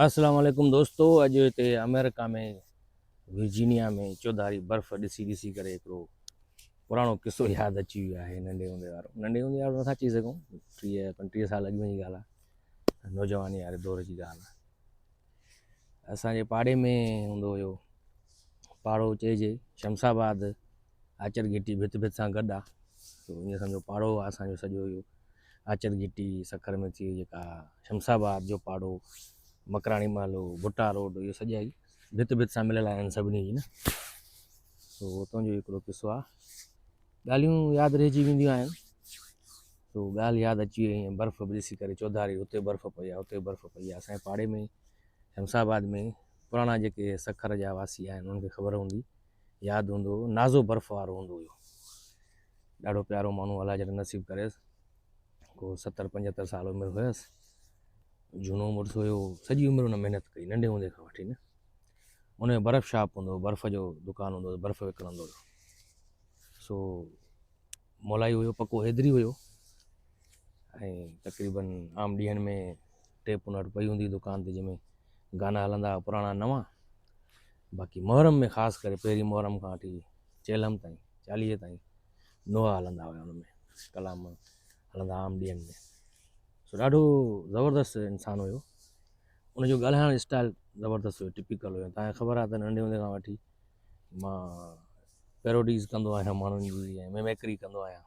السلام عليڪم دوستو اڄ هتي آمريڪا ۾ ورجينيا ۾ چوڌاري برف ڏسي ڏسي ڪري هڪڙو پراڻو قصو ياد اچي ويو آهي ننڍي هوندي وارو ننڍي هوندي وارو نٿا چئي سگهون ٽيهه پنٽيهه سال اڳ ۾ جي ڳالهه آهي نوجواني واري دور جي ڳالهه آهي اسانجي پاڙي ۾ هوندو هيو پاڙو چئجي شمس آباد آچر گهٽي ڀت ڀت سان گڏ آ سو ائين سمجهو پاڙو آ اسانجو سڄو اهو آچر گهٽي سکر ۾ ٿي جيڪا شمس آباد جو پاڙو مڪراڻي محلو ڀٽا روڊ اهي سڄا ئي ڀت ڀت سان مليل آهن سڀني جي نه سو اتان جو هڪڙو قصو آ ڳالهيون ياد رهجي وينديون آهن سو ڳالهه ياد اچي وئي ۽ برف به ڏسي ڪري چوڌاري اتي برف پئي آ اتي برف پئي آ اسانجي پاڙي ۾ شمس آباد ۾ پراڻا جيڪي سکر جا واسي آهن انهن کي خبر هوندي ياد هوندو هو نازو برف وارو هوندو هيو ڏاڍو پيارو ماڻهو الله جڏهن نصيب ڪريس ڪو ستر پنجهتر سال عمر هيس جهونو مڙس هيو سڄي عمر هن محنت ڪئي ننڍي هوندي کان وٺي نه ان جو برف شاپ هوندو هو برف جو دڪان هوندو هو برف وڪڻندو هيو سو مولائي هيو پڪو حيدري هيو ۽ تقريبن عام ڏينهن ۾ ٽيپ ان وٽ پئي هوندي دڪان تي جنهن ۾ گانا هلندا هئا پراڻا نوان باقي محرم ۾ خاص ڪري پهرين محرم کان وٺي چيلم تائين چاليهي تائين نوحا هلندا هيا ان ۾ ڪلام هلندا عام ڏينهن ۾ سو ڏاڍو زبردست انسان هيو ان جو ڳالهائڻ اسٽائل زبردست هيو ٽپيڪل هيو تانکي خبر آهي ته ننڍي هوندي کان وٺي مان پيروڊيز ڪندو آهيان ماڻهن جي ۽ ميميڪري ڪندو آهيان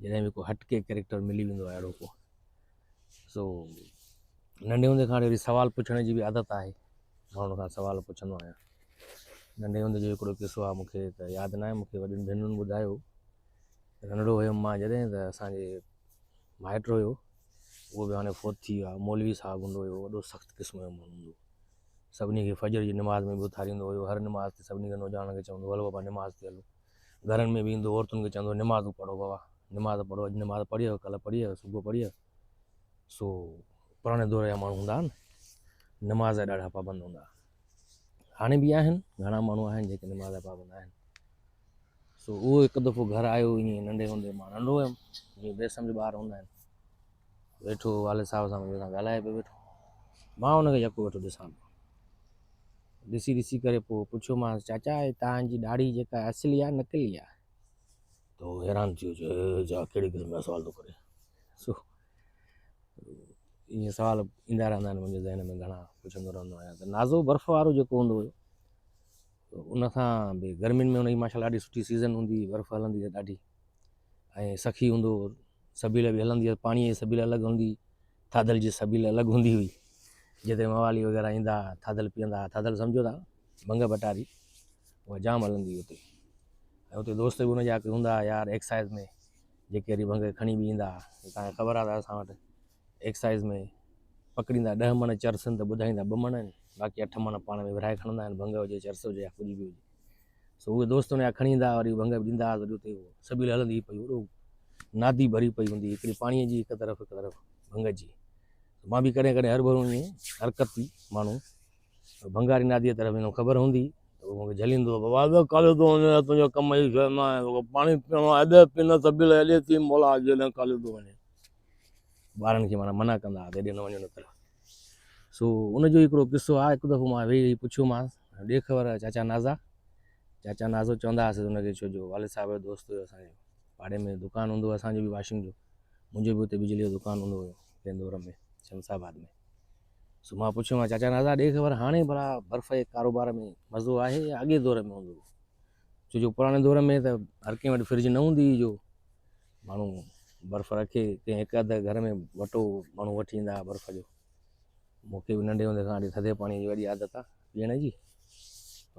جڏهن به ڪو هٽڪي ڪريڪٽر ملي ويندو آهي اهڙو ڪو سو ننڍي هوندي کان وري سوال پڇڻ جي به عادت آهي ماڻهن کان سوال پڇندو آهيان ننڍي هوندي جو هڪڙو قصو آهي مونکي ته ياد ناهي مونکي وڏين ڀينرن ٻڌايو ننڍڙو هيم مان جڏهن ته اسانجي مائٽ هيو اهو به هاڻي فوت ٿي ويو آهي مولوي صاحب هوندو هيو وڏو سخت قسم جو ماڻهو هوندو هو سڀني کي فجر جي نماز ۾ به اٿاريندو هيو هر نماز تي سڀني کي نوجوانن کي چوندو هو هلو بابا نماز تي هلو گهرن ۾ به ايندو هو عورتن کي چوندو هو نمازون پڙهو بابا نماز پڙهو اڄ نماز پڙهي آيو ڪلهه پڙهي آيو صبح پڙهي آيو سو پراڻي دور جا ماڻهو هوندا هئا نه نماز جا ڏاڍا پابند هوندا هئا هاڻي به آهن گهڻا ماڻهو آهن جيڪي نماز جا پابند آهن سو اهو هڪ دفعو گهر آيو ائين ننڍي هوندي مان ننڍو هيم جيئن بي سمجھ ٻار هوندا آهن ويٺو والد صاحب سان منهنجي سان ڳالهائي پيو ويٺو مان ان کي يڪو ويٺو ڏسان پيو ڏسي ڏسي ڪري پوء پڇيومانس چاچا هي توهان جي ڏاڙهي جيڪا اصلي آهي نقلي آهي ته هو حيران ٿي ويو چي چا ڪهڙي قسم جا سوال ٿو ڪري سو ائين سوال ايندا رهندا آهن منهنجي ذهن ۾ گهڻا پڇندو رهندو آهيان ته نازو برف وارو جيڪو هوندو هيو ان سان به گرمين ۾ ان جي ماشاء الله ڏاڍي سٺي سيزن هوندي هئي برف هلندي هئي ڏاڍي ۽ سخي هوندو هو سبيل به هلندي هئي پاڻي جي سبيل الڳ هوندي هئي ٿاڌل جي سبيل الڳ هوندي هئي جتي موالي وغيره ايندا هئا ٿاڌل پيئندا هئا ٿاڌل سمجهو ٿا ڀنگ ڀٽاري اها جام هلندي هئي اتي ۽ اتي دوست به ان جا ڪي هوندا هئا يار ايڪسائز ۾ جيڪي وري ڀنگ کڻي به ايندا هئا تانکي خبر آهي ته اسان وٽ ايڪسائز ۾ پڪڙيندا ڏهه مڻ چرس آهن ته ٻڌائيندا ٻه مڻ آهن باقي اٺ مڻ پاڻ ۾ ورهائي کڻندا آهن ڀنگ هجي چرس هجي يا ڪجهه به هجي سو اهي دوست ان جا کڻي ايندا هئا وري ڀنگ به ڏيندا هئا وري اتي سبيل هلندي هئي پئي وڏو نادي ڀري پئي هوندي هئي هڪڙي پاڻيء جي هڪ طرف هڪ طرف ڀنگ جي مان به ڪڏهن ڪڏهن هر ڀرو ائين حرڪتي ماڻهو ڀنگاري ناديء طرف ويندو خبر هوندي ته هو مونکي جهليندو هو بابا اڳ ڪالهه ٿو وڃي تنهنجو ڪم ئي شيء نه آهي توکي پاڻي پيئڻو آهي ايڏي پي نه سبيل ايڏي ٿي مولا جيڏي ڪالهه ٿو وڃي ٻارن کي معنيٰ منع ڪندا هئا ته ايڏي نه وڃو نه طرف سو ان جو هڪڙو قصو آهي هڪ دفعو مان ويهي پڇيومانس ڏي خبر چاچا نازا چاچا نازو چوندا هئاسين ان کي ڇو جو والد صاحب جو دوست هيو اسانجو پاڙي ۾ دڪان هوندو هو اسانجو به واشنگ جو منهنجو به اتي بجلي جو دڪان هوندو هيو ڪنهن دور ۾ شمس آباد ۾ سو مان پڇيومانس چاچا نازا ڏي خبر هاڻي ڀلا برف جي ڪاروبار ۾ مزو آهي يا اڳي دور ۾ هوندو هو ڇو جو پراڻي دور ۾ ته هر ڪنهن وٽ فرج نه هوندي هئي جو ماڻهو برف رکي ڪنهن هڪ اڌ گهر ۾ وٽو ماڻهو وٺي ايندا هئا برف جو مونکي به ننڍي هوندي کان وٺي ٿڌي پاڻي جي وڏي عادت آهي پيئڻ جي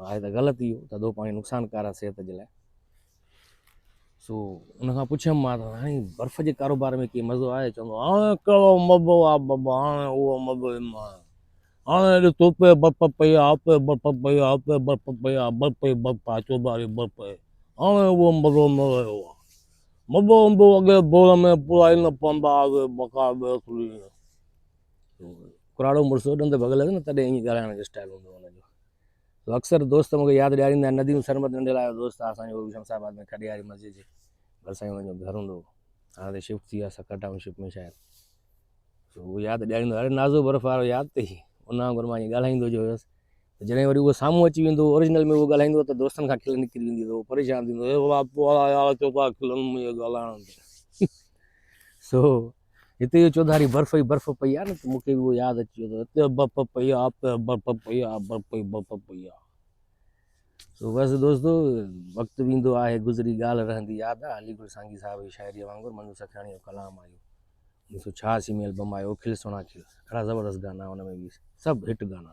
آهي ته غلط اهو ٿڌو پاڻي نقصانڪار آهي صحت جي لاء سو ان کان پڇيم مان ته هاڻي برف جي ڪاروبار ۾ ڪي مزو آهي چوندو هاڻي ڪهڙو مزو آهي بابا هاڻي اهو مزو ئي نه آهي هاڻي ڏس اتي برف پئي آهي اتي برف پئي آهي اتي برف پئي آهي برف ئي برف آهي چوڌاري برف آهي هاڻي اهو مزو نه رهيو آهي مزو هوندو اڳي دور ۾ پورائي نه پوندا هئاسي بقا بيسري ڪراڙو مڙس هو ڏند ڀڳل هيس نه تڏهن ائين ڳالهائڻ جو اسٽائل هوندو هو هن جو سو اڪثر دوست مونکي ياد ڏياريندا آهن نديم سرمد ننڍي لاء دوست آهي اسانجو هو به شمس آباد ۾ کڏي واري مسجد جي ڀرسان ئي هن جو گهر هوندو هو هاڻي ته شفٽ ٿي ويو آهي سکر ٽائون شپ ۾ شايد سو هو ياد ڏياريندو اري نازو برف وارو ياد اٿئي ان وانگر مان ائين ڳالهائيندو جو هيس ته جڏهن وري اهو سامهون اچي ويندو هو اوريجنل ۾ اهو ڳالهائيندو هو ته دوستن کان کل نڪري ويندي ته اهو پريشان ٿيندو هو بابا پوڙها يار ڇو ٿا کلن منهنجي ڳالهائڻ تي. سو هتي اهو چوڌاري برف ئي برف پئي آهي نه ته مون کي به اهو ياد اچي ويو ته هتي برف پئي آهي هتي برف پئي آهي برف ئي برف پئي آهي. سو بس دوستو وقت ويندو آهي گذري ڳالهه رهندي ياد آهي علي گل سانگي صاحب جي شاعري وانگر منظور سکياڻي جو ڪلام آيو 1986 ۾ البم آيو کل سهڻا کل اهڙا زبردست گانا ان ۾ به سڀ هٽ گانا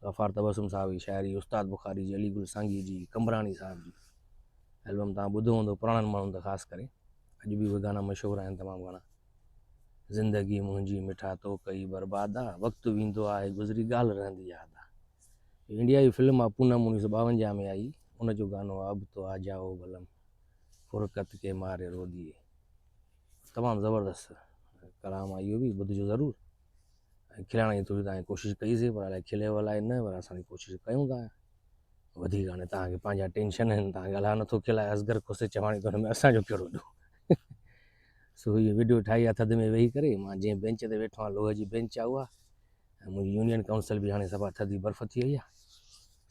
غفار تبسم صاحب جي شاعري استاد بخاري جي علي گل سانگي جي قمبراڻي صاحب جي البم تان ٻڌو هوندو پراڻن ماڻهن ته خاص ڪري اڄ به اهي گانا مشهور آهن تمام گهڻا زندگي منهنجي مٺا تو ڪئي برباد آ وقت ويندو آهي گذري ڳالهه رهندي ياد آ انڊيا جي فلم آ پونم 1952 ۾ آئي ان جو گانو آ اب تو آ جائو بلم فرقت ڪي ماري رو ديي تمام زبردست ڪلام آ اهو به ٻڌجو ضرور ۽ کلائڻ جي ٿوري تان ڪوشش ڪئي سي پر الائي کليو الائي نه پر اسان ڪوشش ڪيون ٿا وڌيڪ هاڻي توهان کي پنهنجا ٽينشن آهن توهان کي الله نٿو کلائي اصغر کوسي چواڻي ته هن ۾ اسان جو ڪهڙو ڏوهه سو هيء وڊيو ٺاهي آ ٿڌ ۾ ويهي ڪري مان جنهن بينچ تي ويٺو آهيان لوهه جي بينچ آ اها ۽ منهنجي يونين ڪائونسل به هاڻي صفا ٿڌي برف ٿي وئي آ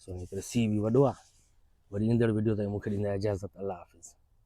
سو ان ڪري سي به وڏو آ وري ايندڙ وڊيو تائين مونکي ڏيندا اجازت الله حافظ.